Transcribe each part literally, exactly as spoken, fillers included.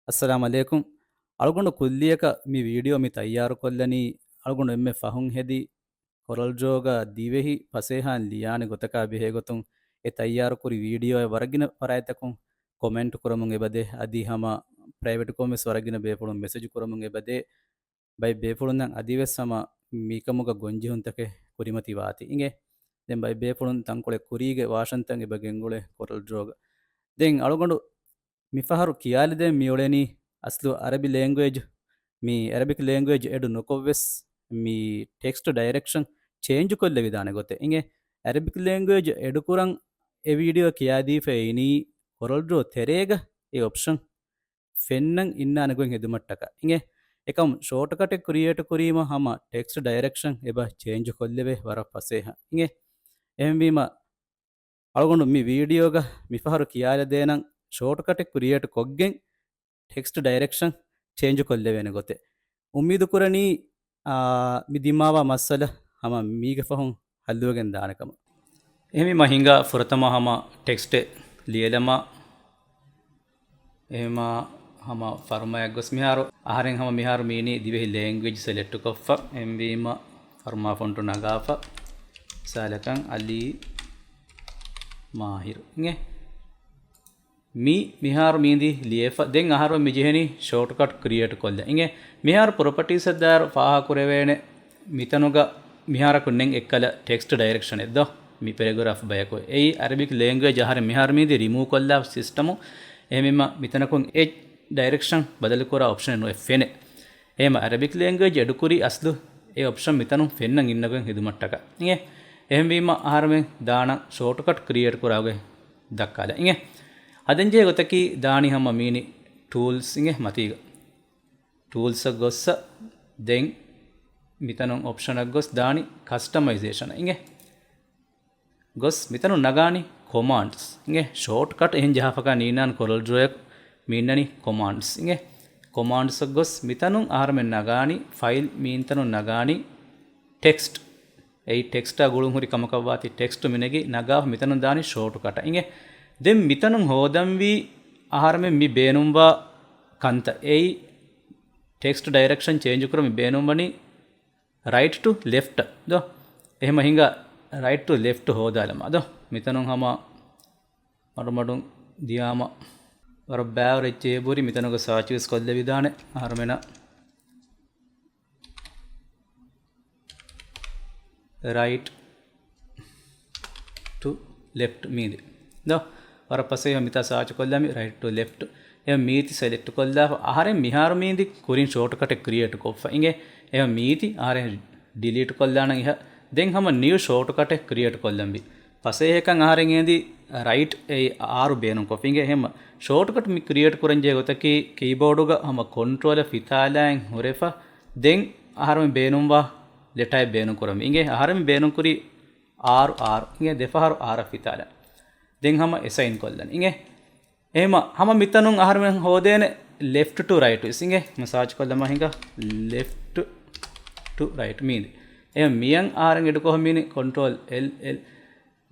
އައްސަލާމު ޢަލައިކުމް. އަޅުގަނޑު ކުއްލިއަކަށް މި ވީޑިއޯ މި ތައްޔާރުކޮށްލަނީ، އަޅުގަނޑު އެންމެ ފަހުން ހެދި ކޮރަލް ޑްރޯގަ ދިވެހި ފަސޭހައިން ލިޔާނެ ގޮތަކާ ބެހޭގޮތުން އެ ތައްޔާރުކުރި ވީޑިއޯއެއް ވަރަށްގިނަ ފަރާތްތަކުން ކޮމެންޓް ކުރަމުން އެބަދޭ، އަދި ހަމަ ޕްރައިވެޓްކޮށް ވެސް ވަރަށްގިނަ ބޭފުޅުން މެސެޖް ކުރަމުން އެބަދޭ. ބައެއް ބޭފުޅުންނަށް އަދިވެސް ހަމަ މިކަމުގަ ގޮންޖެހުންތަކެއް ކުރިމަތިވާތީ އިނގޭ. ދެން ބައެއް ބޭފުޅުން ތަންކޮޅެއް ކުރީގެ ވާޝަންތައް އެބަ ގެންގުޅޭ ކޮރަލް ޑްރޯގަ. ދެން އަޅުގަނޑު މިފަހަރު ކިޔާލިދޭން މިއުޅެނީ އަސްލު އަރަބި ލޭންގުއޭޖް، މި އަރަބިކް ލޭންގުއޭޖް އެޑު ނުކޮށްވެސް މި ޓެކްސްޓް ޑައިރެކްޝަން ޗޭންޖު ކޮށްލެވިދާނެ ގޮތެއް އިނގޭ. އަރަބިކް ލޭންގުއޭޖް އެޑު ކުރަން އެ ވީޑިއޯ ކިޔާދީފަ އިނީ ކޮރަލް ޑްރޯ ތެރޭގަ އެ އޮޕްޝަން ފެންނަން އިންނާނެ ގޮތް ހެދުމަށްޓަކާ އިނގޭ. އެކަމް ޝޯޓްކަޓެއް ކްރިއޭޓް ކުރީމަ ހަމަ ޓެކްސްޓް ޑައިރެކްޝަން އެބަ ޗޭންޖު ކޮށްލެވޭ ވަރަށް ފަސޭހަ އިނގޭ. އެހެންވީމަ އަޅުގަނޑު މި ވީޑިއޯގަ މިފަހަރު ކިޔާލަދޭނަން ޝޯޓްކަޓެއް ކްރިއޭޓް ކޮށްގެން ޓެކްސްޓް ޑައިރެކްޝަން ޗޭންޖު ކޮށްލެވޭނެ ގޮތެއް. އުއްމީދު ކުރަނީ، އާ، މި ދިމާވާ މައްސަލަ ހަމަ މީގެ ފަހުން ހައްލުވެގެން ދާނެ ކަމަށް. އެހެންވީމަ ހިނގާ ފުރަތަމަ ހަމަ ޓެކްސްޓެއް ލިޔެލަމާ، އެހެމާ ހަމަ ފަރުމާއަށް ގޮސް މިހާރު، އަހަރެން ހަމަ މިހާރު މީނީ ދިވެހި ލޭންގުއޭޖް ސެލެކްޓް ކޮށްފަ، އެހެންވީމަ ފަރުމާ ފޮންޓު ނަގާފަ، މިސާލަކަށް އަލީ މާހިރު އިނގޭ. މީ މިހާރު މީނދީ ލިޔެފަ. ދެން އަހަރު މި ޖެހެނީ ޝޯޓްކަޓް ކްރިއޭޓް ކޮށްލަން އިނގޭ. މިހާރު ޕްރޮޕަޓީސްއަށް ދާއިރު ފާހަގަކުރެވޭނެ މިތަނުގަ މިހާރަކު ނެން އެއްކަލަ ޓެކްސްޓް ޑައިރެކްޝަނެއް ދޯ. މި ޕެރެގްރާފް ބަޔަކު. އެއީ އަރަބިކް ލޭންގުއޭޖް އަހަރެން މިހާރު މީދީ ރިމޫވް ކޮށްލާ ސިސްޓަމު. އެހެންވީމަ މިތަނަކުން އެ ޑައިރެކްޝަން ބަދަލުކުރާ އޮޕްޝަނެއް ނުއެއް ފެނެ. އެހެމަ އަރަބިކް ލޭންގުއޭޖް އެޑުކުރީ އަސްލު އެ އޮޕްޝަން މިތަނުން ފެންނަން އިންނަގޮތް ހެދުމަށްޓަކާ އިނގޭ. އެހެންވީމަ އަހަރެމެން ދާނަން ޝޯޓްކަޓް ކްރިއޭޓް ކުރާގޮތް ދައްކާލަ އިނގޭ. ހަދަންޖެހޭ ގޮތަކީ ދާނީ ހަމަ މީނި ޓޫލްސް އިނގޭ މަތީގަ. ޓޫލްސަށް ގޮއްސަ ދެން މިތަނުން އޮޕްޝަނަށް ގޮސް ދާނީ ކަސްޓަމައިޒޭޝަނަށް އިނގޭ. ގޮސް މިތަނުން ނަގާނީ ކޮމާންޑްސް އިނގޭ. ޝޯޓްކަޓް އެހެން ޖަހާފަކާ ނީނާން ކޮރަލް ޑްރޯއަށް މިންނަނީ ކޮމާންޑްސް އިނގޭ. ކޮމާންޑްސަށް ގޮސް މިތަނުން އަހަރެމެން ނަގާނީ ފައިލް މީންތަނުން ނަގާނީ ޓެކްސްޓް. އެއީ ޓެކްސްޓާ ގުޅުން ހުރި ކަމަކަށްވާތީ ޓެކްސްޓް މިނެގި ނަގާފަ މިތަނުން ދާނީ ޝޯޓްކަޓަށް އިނގޭ. ދެން މިތަނުން ހޯދަންވީ އަހަރެމެން މި ބޭނުންވާ ކަންތައް. އެއީ ޓެކްސްޓް ޑައިރެކްޝަން ޗޭންޖު ކުރަން މި ބޭނުންވަނީ ރައިޓް ޓު ލެފްޓް ދޯ. އެހެމަ ހިނގާ ރައިޓް ޓު ލެފްޓް ހޯދާލަމާ ދޯ. މިތަނުން ހަމަ މަޑުމަޑުން ދިޔާމަ ވަރަށް ބާވަރު އެއްޗެހި ބުރި މިތަނުގަ ސާޗުވެސް ކޮށްލެވިދާނެ އަހަރުމެނަށް. ރައިޓް ޓު ލެފްޓް މީދި ދޯ. ވަރަށް ފަސޭހަ މިތާ ސާޗު ކޮށްލާމި ރައިޓް ޓު ލެފްޓް. އެ މީތި ސެލެކްޓް ކޮށްލާފަ އަހަރެން މިހާރު މީދި ކުރިން ޝޯޓްކަޓެއް ކްރިއޭޓް ކޮށްފަ އިނގޭ. އެ މީތި އަހަރެން ޑިލީޓް ކޮށްލާނަން އިހަ. ދެން ހަމަ ނިއު ޝޯޓްކަޓެއް ކްރިއޭޓް ކޮށްލަންވީ. ފަސޭހަކަން އަހަރެން އެނދި ރައިޓް އެ އާރު ބޭނުން ކޮށްފިނގެ ހެމަ ޝޯޓްކަޓް މި ކްރިއޭޓް ކުރަންޖެހޭ ގޮތަކީ ކީބޯޑުގަ ހަމަ ކޮންޓްރޯލަށް ފިތާލާއިން ހުރެފަ ދެން އަހަރުމެން ބޭނުންވާ ލެޓާއެއް ބޭނުން ކުރަން އިނގޭ. އަހަރެން ބޭނުން ކުރީ އާރު އާރު އިނގޭ ދެފަހަރު އާރަށް ފިތާލަން. ދެން ހަމަ އެސައިން ކޮށްލަން އިނގޭ. އެހެމަ ހަމަ މިތަނުން އަހަރުމެން ހޯދޭނެ ލެފްޓް ޓު ރައިޓް ވެސް އިނގޭ. މަ ސާޗް ކޮށްލަމާ ހިނގާ ލެފްޓް ޓު ރައިޓް މީން. އެ މިޔަން އަހަރެން އެޑުކޮށް މީނި ކޮންޓްރޯލް އެލް އެލް.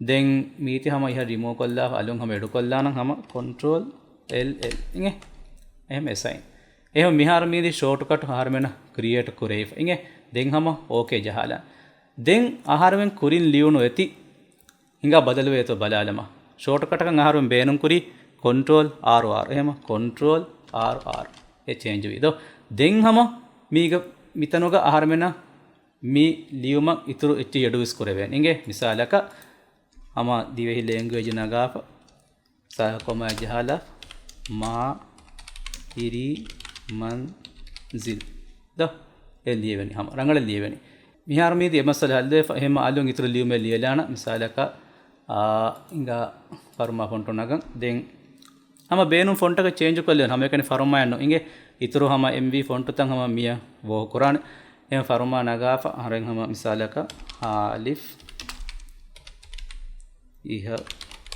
ދެން މީތި ހަމަ އިހަށް ރިމޫވް ކޮށްލާފަ އަލުން ހަމަ އެޑުކޮށްލާނަން ހަމަ ކޮންޓްރޯލް އެލް އެލް އިނގޭ. އެހެމަ އެސައިން. އެހެމަ މިހާރު މީދި ޝޯޓްކަޓް އަހަރުމެނަށް ކްރިއޭޓް ކުރެވިފަ އިނގޭ. ދެން ހަމަ އޯކޭ ޖަހާލަން. ދެން އަހަރުމެން ކުރިން ލިޔުނު އެތި ހިނގާ ބަދަލުވޭތޯ ބަލާލަމާ. ޝޯޓްކަޓަކަށް އަހަރުމެން ބޭނުންކުރީ ކޮންޓްރޯލް އާރު އާރު. އެހެމަ ކޮންޓްރޯލް އާރު އާރު. އެ ޗޭންޖް ވީ ދޯ. ދެން ހަމަ މީގަ މިތަނުގަ އަހަރުމެނަށް މި ލިޔުމަށް އިތުރު އެއްޗެއް އެޑުވެސް ކުރެވޭނެ. އިނގޭ މިސާލަކަށް ހަމަ ދިވެހި ލޭންގުއޭޖް ނަގާފަ ސާ ކޮމާ ޖަހާލާ މާ އިރީ މަންޒިލް ދޯ. އެ ލިޔެވެނީ ހަމަ ރަނގަޅަށް ލިޔެވެނީ. މިހާރު މީދި އެ މައްސަލަ ހައްލުވެފަ. އެހެމަ އަލުން އިތުރު ލިޔުމެއް ލިޔެލާނަ. މިސާލަކަށް، އާ، ހިނގާ ފަރުމާ ފޮންޓު ނަގަން. ދެން ހަމަ ބޭނުން ފޮންޓަކަށް ޗޭންޖު ކޮށްލެވެން ހަމައެކަނި ފަރުމާއެއް ނު އިނގޭ. އިތުރު ހަމަ އެމްވީ ފޮންޓުތައް ހަމަ މިޔަ ވޯ ކުރާނެ. އެހެން ފަރުމާ ނަގާފަ އަހަރެން ހަމަ މިސާލަކަށް އާލިފް އިހަ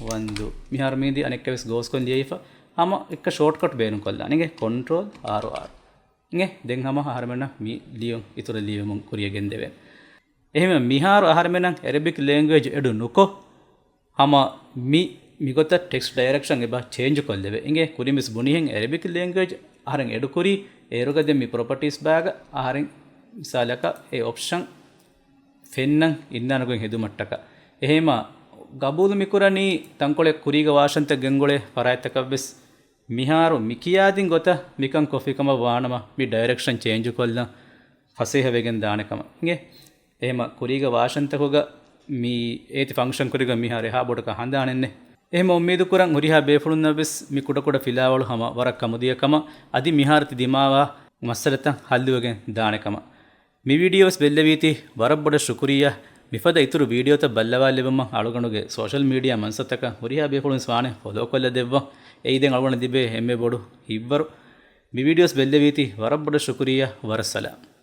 ވަންދު. މިހާރު މީދި އަނެއްކަވެސް ގޯސްކޮށް ލިޔައިފަ ހަމަ އެއްކަ ޝޯޓްކަޓް ބޭނުން ކޮށްލާނެ. އިނގޭ ކޮންޓްރޯލް އާރު އާރު. އިނގޭ ދެން ހަމަ އަހަރުމެންނަށް މި ލިޔުން އިތުރަށް ލިޔެވެމުން ކުރިޔަށް ގެންދެވޭނެ. އެހެންވެ މިހާރު އަހަރުމެންނަށް އެރެބިކް ލޭންގުއޭޖް އެޑު ނުކޮށް، ހަމަ މި، މިގޮތަށް ޓެކްސްޓް ޑައިރެކްޝަން އެބަ ޗޭންޖު ކޮށްލެވޭ. އިނގޭ ކުރިންވެސް ބުނިހެން އެރެބިކް ލޭންގުއޭޖް އަހަރެން އެޑުކުރީ އޭރުގަ ދެން މި ޕްރޮޕަޓީސް ބާގަ އަހަރެން މިސާލަކަށް އެ އޮޕްޝަން ފެންނަން އިންނާނެ ގޮތް ހެދުމަށްޓަކަ. އެހެމަ ގަބޫލު މިކުރަނީ ތަންކޮޅެއް ކުރީގަ ވާށަންތައް ގެންގުޅޭ ފަރާތްތަކަށްވެސް. މިހާރު މިކިޔާދިން ގޮތަށް މިކަން ކޮށްފިކަމަށް ވާނަމަ މި ޑައިރެކްޝަން ޗޭންޖުކޮށްލަން ފަސޭހަވެގެން ދާނެކަމަށް އިނގޭ. އެހެމަ ކުރީގަ ވާށަންތަކުގަ މި އޭތި ފަންކްޝަން ކުރީގަ މިހާރު އެހާ ބޮޑަކަށް ހަނދާނެއްނެ. އެހެމަ އުއްމީދުކުރަން ހުރިހާ ބޭފުޅުންނަށްވެސް މި ކުޑަކުޑަ ފިލާވަޅު ހަމަ ވަރަށް ކަމުދިޔަ ކަމަށް އަދި މިހާރު ތި ދިމާވާ މައްސަލަތައް ހައްލުވެގެން ދާނެކަމަށް. މި ވީޑިއޯވެސް ބެއްލެވީތީ ވަރަށް ބޮޑަށް ޝުކުރިއްޔާ. މިފަދަ އިތުރު ވީޑިއޯތައް ބައްލަވާލެވުމަށް އަޅުގަނޑުގެ ސޯޝަލް މީޑިއާ މަންސަތަކަށް ހުރިހާ ބޭފުޅުން ވާނެ ފޮލޯކޮށްލަ ދެއްވަން. އެއީ ދެން އަޅުގަނޑަށް ލިބޭ އެންމެ ބޮޑު ހިތްވަރު. މި ވީޑިއޯވެސް ބެއްލެވީތީ ވަރަށް ބޮޑަށް ޝުކުރިއްޔާ. ވަރަށް ސަލާމް.